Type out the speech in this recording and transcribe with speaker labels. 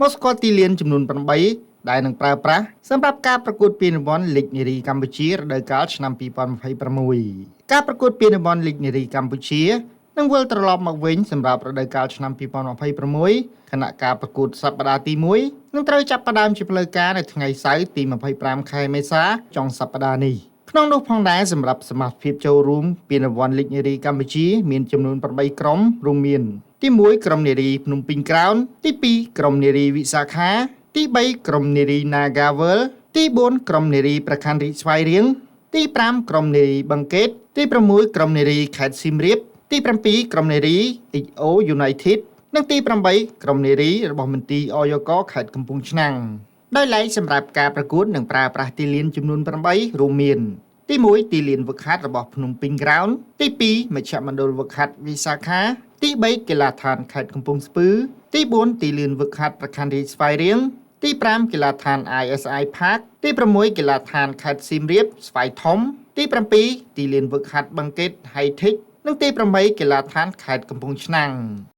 Speaker 1: មកស្គាល់ទីលានចំនួន8ដែលនឹងប្រើប្រាស់សម្រាប់ការប្រកួតពានរង្វាន់លីកនារីកម្ពុជារដូវកាលឆ្នាំ2026ការប្រកួតពានរង្វាន់លីកនារីកម្ពុជានឹងវិលត្រឡប់មកវិញសម្រាប់រដូវកាលឆ្នាំ2026ខណៈការប្រកួតសប្តាហ៍ទី1នឹងត្រូវចាប់ផ្ដើមជាផ្លូវការនៅថ្ងៃសៅរ៍ទី25ខែមេសាចុងសប្តាហ៍នេះក្នុងនោះផងដែរសម្រាប់សមាជិកចូលរួមពានរង្វាន់លីកនារីកម្ពុជាមានចំនួន8ក្រុមរួមមាន ទី1ក្រុមនារីភ្នំពេញក្រោនទី2ក្រុមនារីវិសាខា ទី3ក្រុមនារី Nagavel ទី4ក្រុមនារីប្រខណ្ឌរាជស្វាយរៀងទី5ក្រុមនារីបឹងកេតទី6ក្រុមនារីខេត្តសៀមរាបទី7ក្រុមនារី XO United និងទី8ក្រុមនារីរបស់មន្ទីរអយកខេត្តកំពង់ឆ្នាំងដោយឡែកសម្រាប់ការប្រកួតនឹងប្រើប្រាស់ទីលានចំនួន8រួមមាន ទី1ទីលានវឹកហាត់របស់ភ្នំពេញក្រោនទី2មជ្ឈមណ្ឌលវឹកហាត់វិសាខា ទី3កីឡាដ្ឋានខេត្តកំពង់ស្ពឺ ទី4ទីលានវឹកហាត់ប្រខណ្ឌរាជស្វាយរៀងទី5កីឡាដ្ឋាន ISI Park ទី6កីឡាដ្ឋានខេត្តសៀមរាបស្វាយធំ ទី7ទីលានវឹកហាត់បឹងកេត High Tech និងទី8កីឡាដ្ឋានខេត្តកំពង់ឆ្នាំង។